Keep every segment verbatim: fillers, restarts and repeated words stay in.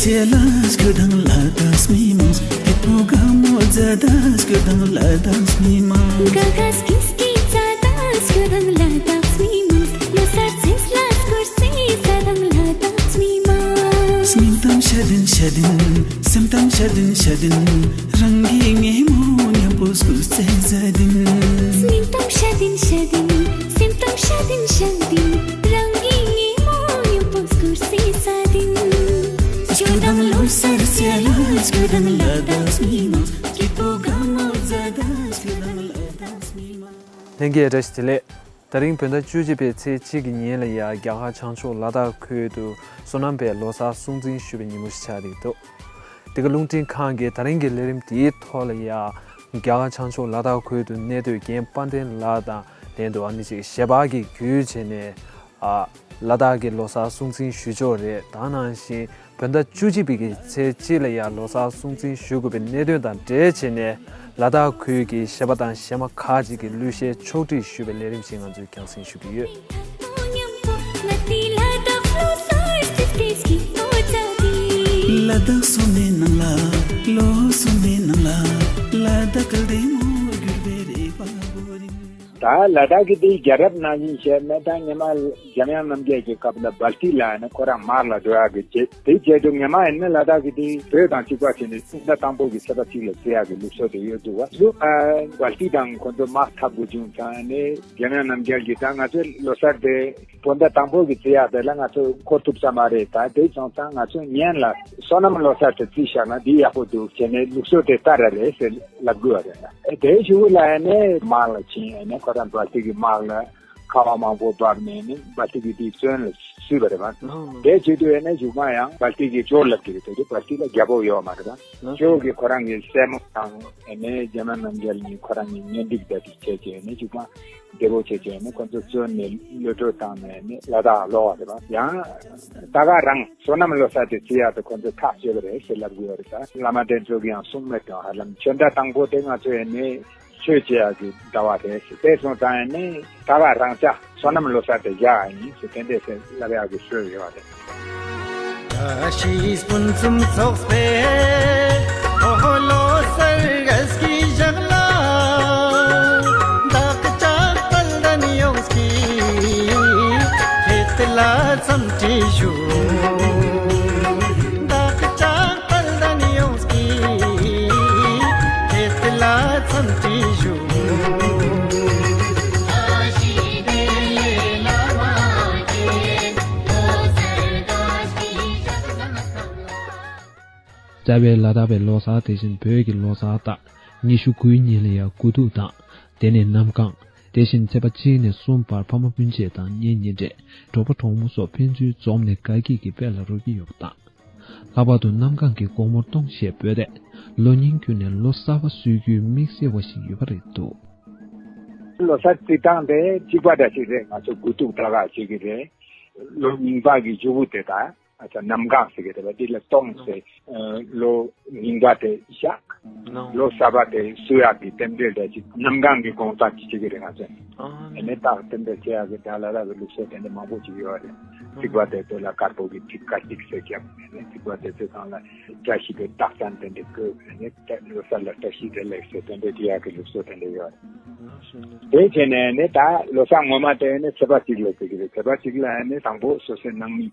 ལ་སྐྱོ་དང་ལ་དྭགས་མི་མང་། སྐྱིད་པོ་དགའ་མོ་མཛའ་དང་སྐྱོ་དང་ལ་དྭགས་མི་མང་། དགའ་དགའ་སྐྱིད་སྐྱིད་མཛའ་དང་སྐྱོ་དང་ལ་དྭགས་མི་མང་། ལོ་གསར་ཚེས་ལ་སྐོར་ཚེས་མཛའ་དང་ལ་དྭགས་མི་མང་། སྙིང་གཏམ་ཤ་དན་ཤ་དན། སེམས་གཏམ་ཤ་དན་ཤ་དན། རང་གི་ངའི་མོ་མཉམ་པོ་སྐུ་ཚེ་མཛའ་དན། སྙིང་གཏམ་ཤ་དན་ཤ་དན། སེམས་གཏམ་ཤ་དན་ཤ་དན། རང་གི་ངའི་མོ་མཉམ་པོ་སྐུ་ཚེ་མཛའ་དན། སྐྱོ་དང་ལོ་གསར་ཚེས་ལ་སྐྱོ་དང་ལ་དྭགས་མི་མང་། སྐྱིད་པོ་དགའ་མོ་མཛའ་དང་སྐྱོ་དང་ལ་དྭགས་མི་མང་། ལྷན་རྒྱས་བཀྲ་ཤིས་བདེ་ལེགས། ད་རིང་བོད་ཟླ་བཅུ་གཅིག་པའི་ཚེས་གཅིག་གི་ཉིན་ལ་ཡ་རྒྱ་གར་བྱང་ཕྱོགས་ལ་དྭགས་ཁུལ་དུ་སོ་ནམ་པའི་ལོ་གསར་སྲུང་བརྩི་ཞུ་བའི་ཉིན་མོ་ཞིག་ཆགས་བསྡད་འདུག་དེ་ག་རླུང་འཕྲིན་ཁང་གིས་ད་རིང་གི་ལས་རིམ་དེའི་ཐོག་ལ་ཡ་རྒྱ་གར་བྱང་ཕྱོགས་ལ་དྭགས་ཁུལ་དུ་གནས་སྡོད་རྒན་དཔལ་ལྡན་ལགས་དང་ལྷན་དུ་ཨ་ནི་ཅིག་ཞལ་པར་གྱི་བརྒྱུད་བྱས་ནས། ཨ། ལ་དྭགས་ཀྱི་ལོ་གསར་སྲུང་བརྩི་ཞུ་ཕྱོགས་རེད། ད་ནང་བཞིན་བོད་ཟླ་བཅུ་གཅིག་པའི་གི་ཚེས་གཅིག་ལ་ཡང་ལོ་གསར་སྲུང་བརྩི་ཞུ་དགོས་པའི་གནད་དོན་དང་འབྲེལ་བྱས་ནས། ལ་དྭགས་ཁུལ་གྱི་གཞས་པ་དང་གཞས་མ་ཁག་ཅིག་གིས་གླུ་གཞས་ཕྱོགས་སྒྲིག་ཞུས་པའི་ལས་རིམ་ཞིག་ང་ཚོས་རྒྱང་སྲིང་ཞུ་གི་ཡོད། ལ་དྭགས་སོ་མའི་ནང་ལ། ལོ་སོ་མའི་ནང་ལ། ལ་དྭགས་ཀལ་ལྡེ་མོ་གྱུར་པའི་རེ་བ་བོ་རིང་། ད་ལ་དྭགས་ཀྱི་དེའི་རྒྱལ་རབས་ནང་བཞིན་བཤད་ན། ད་སྔོན་མ་འཇམ་དབྱངས་རྣམ་རྒྱལ་གྱི་སྐབས་ལ་སྦལ་ཏི་ལ་ནི་ཁོ་རང་དམག་ལ་འགྲོ་ཡག་གི་བྱེད། དེའི་རྗེས་སུ་སྔོན་མ་ཡིན་ན་ལ་དྭགས་ཀྱི་དེའི་བོད་དང་གཅིག་པ་བྱས་ནས་སྤུན་ཟླ་དང་པོ་གི་ཚེས་པ་གཅིག་ལ་བརྩི་ཡག་གི་ལུགས་སྲོལ་དེ་ཡོད་འདུག་བ། ལུགས་ཨ་སྦལ་ཏི་དང་ཁོ་ཚོ་དམག་འཐབ་དགོས་བྱུང་ཙང་ནས་འཇམ་དབྱངས་རྣམ་རྒྱལ་གྱིས་ད་ང་ཚོའི་ལོ་གསར་དེ་སྤུན་ཟླ་དང་པོ་གི་བརྩི་ཡག་དེ་ལ་ང་ཚོ་འཁོར་ཐུབ་ས་མ་རེད། ད་དེ་སོང་ཙང་ང་ཚོ་ཉིན་ལ་སོ་ནམ་ལོ་གསར་དེ་བརྩི་བཞག་ན་འདི་ཡག་པོ་འདུག་བྱས་ནས་ལུགས་སྲོལ་དེ་ལྟར་རེད་ཟེར་ལབ་དགོས་པ་རེད་ན། དེའི་གཞུག་ལ་ཡང་ནས་དམག་ལ་ཕྱིན། ཡང་ནས་ཁོ་རང་སྦལ་ཏི་གི་དམག་ལ་ཁ་བ་མང་པོ་བབས་ནས་ནི་སྦལ་ཏི་གི་དེའི་བཙོན་ལ་བསུས་པ་རེད་པ། དེའི་རྗེས་དུ་ཡང་ནས་གཞུག་མ་ཡང་སྦལ་ཏི་གི་ཇོ་ལབ་ཀྱི་རེད། དེ་དུས་སྦལ་ཏི་ལ་རྒྱལ་པོ་ཡོད་མ་རེད་པ། ཇོ་གིས་ཁོ་རང་གི་སྲས་མོ་དང་ཡང་ནས་འཇམ་དབྱངས་རྣམ་རྒྱལ་གཉིས་ཁོ་རང་གཉིས་གཉེན་སྒྲིག་ད་དེ་བྱས་བྱས་ནས་གཞུག་མ་བདེ་པོ་བྱས་བྱས་ནས་ཁོ་ཚོ་བཙོན་ནས་གློད་གྲོལ་བཏང་ནས་ནི་ལ་དྭགས་ལོག་པ་རེད་པ། ཡང་ད་ག་རང་སོ་ནམ་ལོ་གསར་དེ་བརྩི་ཡག་དེ་ཁོ་ཚོས་ཐག་གཅོད་པ་རེད་ཟེར་ལབ་དགོས་པ་རེད། ད་བླ་མ་དེ་ཚོ་གིས་ཡང་གསུངས་མེད་དང་། ཧ་ལམ་ཆོས་ཟླ་དང་པོ་དེ་ང་ཚོ་ཡང་ནས་ཆོས་བྱེད་ཡག་གི་ཟླ་བ་རེད་ཟེར། དེ་སོང་ཙང་ཡང་ནས་ད་ག་རང་ཅག་སོ་ནམ་ལོ་གསར་དེ་བཞག་ཡག་ཡིན་ཟེར་དེ་འདྲས་ཟེར་ལབ་ཡག་གི་སྲོལ་ཡོད་རེད། བཀྲ་ཤིས་ཕུན་སུམ་ཚོགས་པའི་འོ་ལོ་གསར་ག་སྐྱིད་ཞག་ལ། བདག་ཅག་དཔལ་ལྡན་ཡོངས་ཀྱི་ཁྱེད་ལ་འཚམས་འདྲི་ཞུ། བདག་ཅག་དཔལ་ལྡན་ཡོངས་ཀྱི་ཁྱེད་ལ་འཚམས་འདྲི་ཞུ། རྩ་བའི་ལ་དྭགས་པའི་ལོ་གསར་དེ་བཞིན་བོད་ཀྱི་ལོ་གསར་ལྟར་ཉི་ཤུ་དགུའི་ཉིན་ལ་ཡང་དགུ་ཐུག་དང་། དེ་ནས་གནམ་གང་། དེ་བཞིན་ཚེས་པ་གཅིག་ནས་གསུམ་བར་ཕ་མ་སྤུན་མཆེད་དང་གཉེན་ཉེ་འབྲེལ་གྲོགས་པོ་གྲོགས་མོ་སོགས་ཕན་ཚུན་འཛོམས་ནས་དགའ་སྐྱིད་ཀྱི་དཔལ་ལ་རོལ་གྱི་ཡོད་པ་དང་། ལྷག་པར་དུ་གནམ་གང་གི་དགོང་མོར་གཏོང་བཤད་པོ་དེས་ལོ་རྙིང་བརྒྱུད་ནས་ལོ་གསར་པ་བསུ་རྒྱུའི་དམིགས་བསལ་བ་ཞིག་ཡོད་པ་རེད་འདུག་ལོ་གསར་བརྩི་སྟངས་དེ་གཅིག་པ་འདྲ་ཞིག་རེད། ང་ཚོ་དགུ་ཐུག་ད་ག་བྱེད་ཀྱི་རེད། ལོ་རྙིང་པ་གི་མཇུག་གུ་དེ་དང་། ཨ་ཙ་གནམ་གང་ཟེར་གྱི་རེད་པ། འདི་ལ་གཏོང་ཟེར། ཨ་ལོ་རྙིང་པ་དེ་བཞག་ལོ་གསར་པ་དེ་བསུ་ཡག་གི་རྟེན་འབྲེལ་འདྲ་ཅིག་གནམ་གང་གི་དགོང་དག་ཅིག་བྱེད་ཀྱི་རེད་ང་ཚོས། ཨ་ནི་ད་རྟེན་འབྲེལ་བྱེད་ཡག་གི་ད་ལ་དྭགས་ཀྱི་ལུགས་སྲོལ་དེ་འདྲ་མང་པོ་ཅིག་ཡོད་རེད། རྩིག་པ་དེ་ཚོ་ལ་དཀར་པོ་གི་ཐིག་དཀར་ཐིག་ཟེར་བརྒྱབ། ཨ་ནི་རྩིག་པ་དེ་ཚོའི་སྒང་ལ་བཀྲ་ཤིས་པའི་རྟགས་མཚན་དེ་འདྲ་བཀོད། ཨ་ནི་ལོ་གསར་ལ་བཀྲ་ཤིས་བདེ་ལེགས་ཟེར་དེ་འདྲ་བྱེད་ཡག་གི་ལུགས་སྲོལ་དེ་འདྲ་ཡོད་རེད། དེ་བྱས་ནས་ནི་ད་ལོ་གསར་ངོ་མ་དེ་ནི་ཚེས་པ་གཅིག་ལ་བརྩི་གི་རེད། ཚེས་པ་གཅིག་ལ་ནི་དང་པོ་སོ་སོའི་ནང་མི་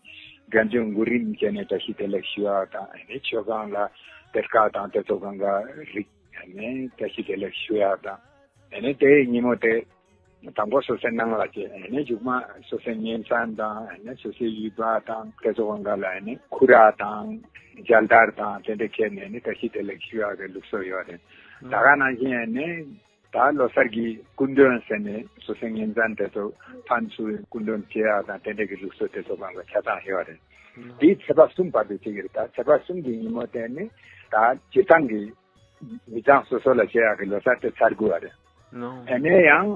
རྒན་གཞོན་གོ་རིམ་བྱས་ནས་བཀྲ་ཤིས་བདེ་ལེགས་ཞུ་ཡག་དང་། ཨ་ནི་མཆོད་ཁང་ལ་གཏེར་ཁ་དང་དེ་ཚོ་སྒང་ག་རིག་ཨ་ནི་བཀྲ་ཤིས་བདེ་ལེགས་ཞུ་ཡག་དང་། ཨ་ནི་དེའི་ཉིན་མོ་དེ་དང་པོ་སོ་སོའི་ནང་ལ་བྱས། ཨ་ནི་མཇུག་མ་སོ་སོའི་གཉེན་ཚན་དང་། ཨ་ནི་སོ་སོའི་ཡུལ་པ་དང་དེ་ཚོ་སྒང་ག་ལ་ཨ་ནི་ཁུ་ར་དང་མཇལ་དར་དང་དེ་འདྲ་ཁྱེར་ནས་ནི་བཀྲ་ཤིས་བདེ་ལེགས་ཞུ་ཡག་གི་ལུགས་སྲོལ་ཡོད་རེད། ད་ག་ནང་བཞིན་ཨ་ནི། ད་ལོ་གསར་གྱི་སྐུ་མགྲོན་ཟེར་ནས་སོ་སོའི་གཉེན་ཚན་དེ་ཚོ་ཕན་ཚུན་སྐུ་མགྲོན་བྱེད་ཡག་དང་དེ་འདྲ་གི་ལུགས་སྲོལ་དེ་ཚོ་སྒང་ག་ཆ་ཚང་ཡོད་རེད། འདིའི་ཚེས་པ་གསུམ་བར་དུ་བྱེད་ཀྱི་རེད། ད་ཚེས་པ་གསུམ་གྱི་ཉིན་མོ་དེ་ནི་ད་སྤྱིར་བཏང་གི་མི་ཚང་སོ་སོ་ལ་བྱེད་ཡག་གི་ལོ་གསར་དེ་ཚར་དགོས་པ་རེད། ཨ་ནི་ཡང་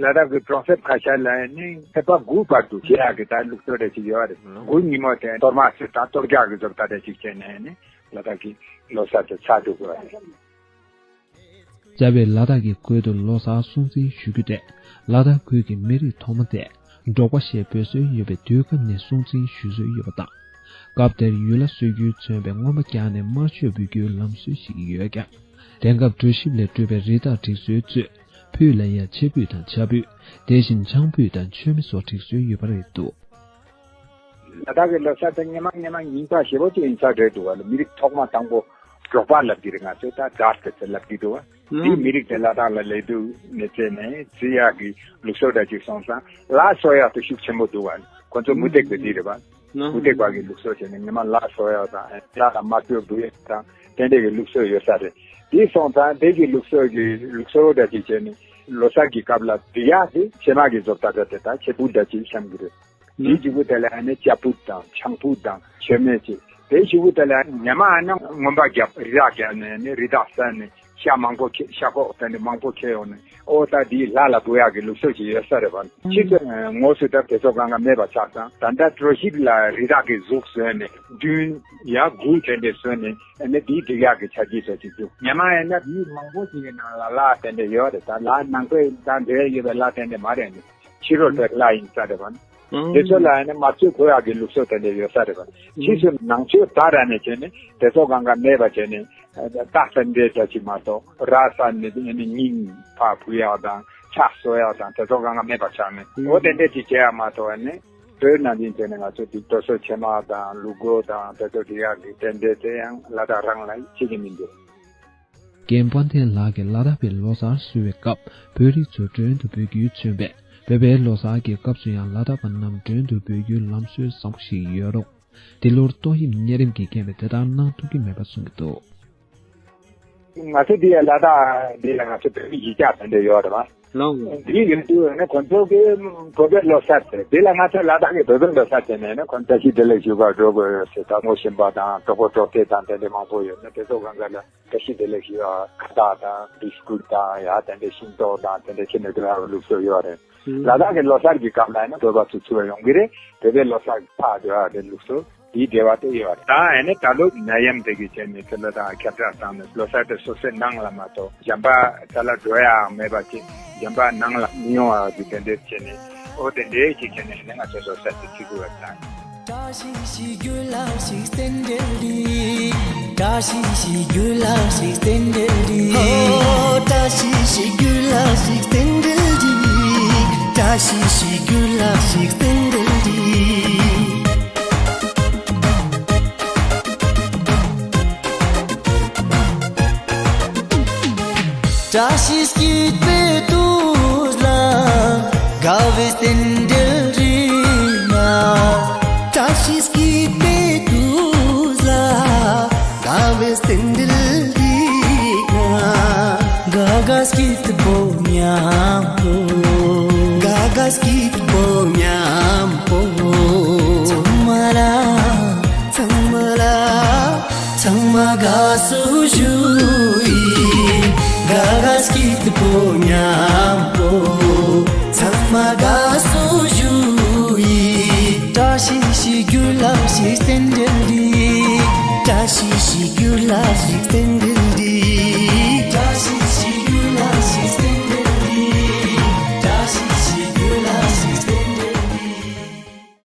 ལ་དྭགས་ཀྱི་གྲོང་གསེབ་ཁ་ཤས་ལ་ནི་ཚེས་པ་དགུ་བར་དུ་བྱེད་ཡག་གི་ད་ལུགས་སྲོལ་རེ་ཞིག་ཡོད་རེད། དགུ་ཉིན་མོ་དེ་གཏོར་མ་ཟེར་དང་གཏོར་རྒྱག་གི་བཟོ་ལྟ་རེ་ཞིག་བྱས་ནས་ནི་ལ་དྭགས་ཀྱི་ལོ་གསར་དེ་ཚར་འགྲོ་དགོས་པ་རེད། རྩ་བའི་ལ་དྭགས་ཀྱི་ཁུལ་དུ་ལོ་གསར་སྲུང་བརྩི་ཞུ་རྒྱུ་དེ་ལ་དྭགས་ཁུལ་གྱི་མི་རིགས་ཐོག་མ་དེ་འབྲོག་པ་ཞེས་འབོད་སྲོལ་ཡོད་པའི་དུས་སྐབས་ནས་སྲུང་བརྩི་ཞུ་སྲོལ་ཡོད་པ་དང་། སྐབས་དེར་ཡུལ་ལྷ་གསོལ་རྒྱུས་མཚོན་པའི་རྔོན་པ་བརྒྱ་ནས་དམར་མཆོད་འབུལ་རྒྱུའི་ལམ་སྲོལ་ཞིག་ཡོད་ཀྱང་། དེང་སྐབས་གྲོ་ཞིབ་ལས་གྲུབ་པའི་རི་དྭགས་སྒྲིག་སྲོལ་གཙོས་ཕུད་ལ་ཡང་ཕྱེ་ཕུད་དང་ཇ་ཕུད། དེ་བཞིན་ཆང་ཕུད་དང་མཆོད་མེ་སོགས་སྒྲིག་སྲོལ་ཡོད་པ་རེད་འདུག། ལ་དྭགས་ཀྱི་ལོ་གསར་དེ་སྔོན་མ་སྔོན་མ་རྙིང་པ་ཞེ་པོ་ཅིག་ཡིན་ས་རེད་འདུག་བ། མི་རིགས་ཐོག་མ་དང་པོ་འབྲོག་པ་ལབ་ཀྱི་རེད། ང་ཚོས་ད་ཌཱར་ཏེ་ཚེ་ལབ་ཀྱི་འདུག་བ། དེ་མི་རིགས་དེ་ལ་དྭགས་ལ་སླེབས་དུས་ནས་བྱས་ནས་རྩི་ཡག་གི་ལུགས་སྲོལ་འདྲ་ཅིག་སོང་ཙང་ལ་གསོལ་ཡག་དེ་ཤུགས་ཆེན་པོ་འདུག་བ། ཁོ་ཚོ་མུ་སྟེགས་པའི་དེ་རེད་བ། མུ་སྟེགས་པ་གི་ལུགས་སྲོལ་བྱས་ནས་ཉི་མ་ལ་གསོལ་ཡག་དང་ལ་དང་དམར་མཆོད་འབུལ་ཡག་དང་དེ་འདྲས་ཀྱི་ལུགས་སྲོལ་ཡོད་ས་རེད། དེ་སོང་ཙང་དེ་གི་ལུགས་སྲོལ་གྱི་ལུགས་སྲོལ་འདྲ་ཅིག་བྱས་ནས་ལོ་གསར་གྱི་སྐབས་ལ་སྒྲིག་ཡག་དེ་ཕྱེ་མ་གི་བཟོ་ལྟ་འདྲ་དེ་དང་ཕྱེ་ཕུད་འདྲ་ཅིག་བཤམས་ཀྱི་རེད། དེའི་གཞུག་གུ་དེ་ལ་ཨ་ནི་ཇ་ཕུད་དང་ཆང་ཕུད་དང་མཆོད་མེ་བྱས། དེའི་གཞུག་གུ་དེ་ལ་ཉི་མ་ཨ་ནི་རྔོན་པ་བརྒྱབ། རི་དྭགས་བརྒྱབ་ནས་ཨ་ནི་རི་དྭགས་ཟ་ནས་ཤ་མང་པོ་ཁྱེར། ཤ་ཁོག་དེ་འདྲ་མང་པོ་ཁྱེར་ཡོང་ནས་ཨོ་ད་འདི་ལྷ་ལ་འབུལ་ཡག་གི་ལུགས་སྲོལ་ཞིག་ཡོད་ས་རེད་བ། ཕྱིས་སུ་དངོས་སུ་ད་དེ་ཚོ་གང་ག་མེད་པ་ཆགས་ཙང་ད་ལྟ་གྲོ་ཞིབ་ལ་རི་དྭགས་ཀྱི་གཟུགས་བཟོས་ནས་མདུན་ཡར་དགུ་དེ་འདྲ་བཟོས་ནས་ཨ་ནི་འདི་སྒྲིག་ཡག་གི་ཆ་རྐྱེན་ཚོ་ཅིག་འདུག། ཉི་མ་ཡིན་ན་མི་མང་པོ་ཞིག་གི་ནང་ལ་ལ་དེ་འདྲ་ཡོད་རེད། ད་ལ་ནང་པའི་ད་འབྲེལ་ཡོད་པའི་ལ་དེ་འདྲ་མ་རེད། ནི་ཕྱི་རོལ་པའི་ལ་ཡིན་ས་རེད་བ། དེ་ཚོ་ལ་ཡང་ནི་དམར་མཆོད་ཕུལ་ཡག་གི་ལུགས་སྲོལ་དེ་འདྲ་ཡོད་ས་རེད་བ། ཕྱིས་སུ་ནང་ཆོས་དར་ར་ནས་བྱས་ནས་དེ་ཚོ་གང་ག་མེད་པ་བྱས་ནས་རྟ་ས་འདྲའི་འདྲ་ཅིག་མ་གཏོགས་ར་ས་ནས་ནི་སྙིང་ཕར་ཕུལ་ཡག་དང་ཕྱག་གསོལ་ཡག་དང་དེ་ཚོ་གང་ག་མེད་པ་ཆགས་ནས་འོ་དེ་འདྲ་ཅིག་བྱེད་ཡག་མ་གཏོགས་ནི་བོད་ནང་བཞིན་བྱས་ནས་ང་ཚོ་འདི་དོལ་སོ་ཆེན་མོ་དང་ལུག་སྒོ་དང་དེ་ཚོ་སྒྲིག་ཡག་གི་དེ་འདྲ་དེ་ཡང་ལ་དྭགས་རང་ལ་བྱེད་ཀྱི་མི་འདུག། རྒན་དཔལ་ལྡན་ལགས་ཀྱིས་ལ་དྭགས་པའི་ལོ་གསར་བསུ་བའི་སྐབས་བོད་རིགས་ཚོ་མགྲོན་དུ་འབོད་རྒྱུས་མཚོན་པའི་བོད་པའི་ལོ་གསར་གྱི་སྐབས་སུ་ཡང་ལ་དྭགས་པ་རྣམས་མགྲོན་དུ་འབོད་རྒྱུའི་ལམ་སྲོལ་བཟང་པོ་ཞིག་ཡོད་རུང་། འདི་ལོར་ཏོག་དབྱིབས་གཉན་རིམས་ཀྱི་རྐྱེན་པས་དེ་ལྟར་གནང་ཐུབ་ཀྱི་མེད་པ་གསུང་གི་འདུག། ང་ཚོ་འདི་ཡ་ལ་དྭགས་འདི་ལ་ང་ཚོ་བོད་མི་གཞིས་ཆགས་དེ་འདྲ་ཡོད་རེད་བ། ལགས། འདི་ཡིན་དུས་ནི་ཁོང་ཚོ་གི་བོད་པའི་ལོ་གསར་དེ་འདི་ལ་ང་ཚོ་ལ་དྭགས་ཀྱི་བོད་པའི་ལོ་གསར་དེ་ནས་ནི་ཁོང་བཀྲ་ཤིས་བདེ་ལེགས་ཞུ་གར་འགྲོ་དགོས་ཡོད་ཟེར། ད་སྔོ་ཞིམ་པ་དང་གྲོགས་པོ་གྲོགས་མཐུན་དང་དེ་འདྲ་མང་པོ་ཡོད་ན་དེ་ཚོ་གང་ག་ལ་བཀྲ་ཤིས་བདེ་ལེགས་ཞུ་བ་ཁ་བཏགས་དང་བི་སི་ཀུད་དང་ཡ་དེ་འདྲ་ཤིང་ཏོག་དང་དེ་འདྲ་ཁྱེར་ནས་འགྲོ་ཡག་ལུགས་སྲོལ་ཡོད་རེད། ལ་དྭགས་ཀྱི་ལོ་གསར་གྱི་སྐབས་ལ་ཡིན་ན་བོད་པ་ཚོ་ཚུར་ཡོང་གི་རེད། བོད་པའི་ལོ་གསར་ཕར་འགྲོ་ཡག་དེ་ལུགས་སྲོལ་དེའི་འབྲེལ་བ་དེ་ཡོད་རེད། ད་ཡིན་ན་ད་ལོ་ནད་ཡམས་དེ་གི་རྐྱེན་ནས་ཁྱེད་ལ་དང་ཁྱབ་བསྒྲགས་བཏང་ནས་ལོ་གསར་དེ་སོ་སོའི་ནང་ལ་མ་གཏོགས་གཞན་པ་ད་ལ་འགྲོ་ཡག་མེད་པ་ཅིག་གཞན་པ་ནང་ལ་མི་ཡོང་བ་གི་དེ་འདྲའི་བྱས་ནས་ཨོ་དེ་འདྲའི་ཅིག་བྱས་ནས་ཡིན་ན་ང་ཚོ་ལོ་གསར་དེ་བྱེད་དགོས་པ་དང་། བཀྲ་ཤིས་ཤིས་རྒྱུ་ལ་ཞིག་རྟེན་འབྲེལ་འདི། བཀྲ་ཤིས་ཤིས་རྒྱུ་ལ་ཞིག་རྟེན་འབྲེལ་འདི། ཧོ། བཀྲ་ཤིས་ཤིས་རྒྱུ་ལ་ཞིག་རྟེན་འབྲེལ་འདི། བཀྲ་ཤིས་ཤིས་རྒྱུ་ལ་ཞིག་རྟེན་འབྲེལ་འདི། བཀྲ་ཤིས་སྐྱིད་པའི་དུས་ལ་དགའ་བའི་རྟེན་འབྲེལ་རེད་ན། བཀྲ་ཤིས་སྐྱིད་པའི་དུས་ལ་དགའ་བའི་རྟེན་འབྲེལ་རེད་ན། དགའ་དགའ་སྐྱིད་པོ་མཉམ་པོ། དགའ་དགའ་སྐྱིད་པོ་མཉམ་པོ། ཚང་མ་ལ། ཚང་མ་ལ། ཚང་མ་དགའ་བསུ་ཞུ་ཡི། དགའ་དགའ་སྐྱིད་པོ་མཉམ་པོ། ཚང་མ་དགའ་བསུ་ཞུ་ཡི། བཀྲ་ཤིས་ཤིས་རྒྱུ་ལ་ཞིག་རྟེན་འབྲེལ་འདི། བཀྲ་ཤིས་ཤིས་རྒྱུ་ལ་ཞིག་རྟེན་འབྲེལ་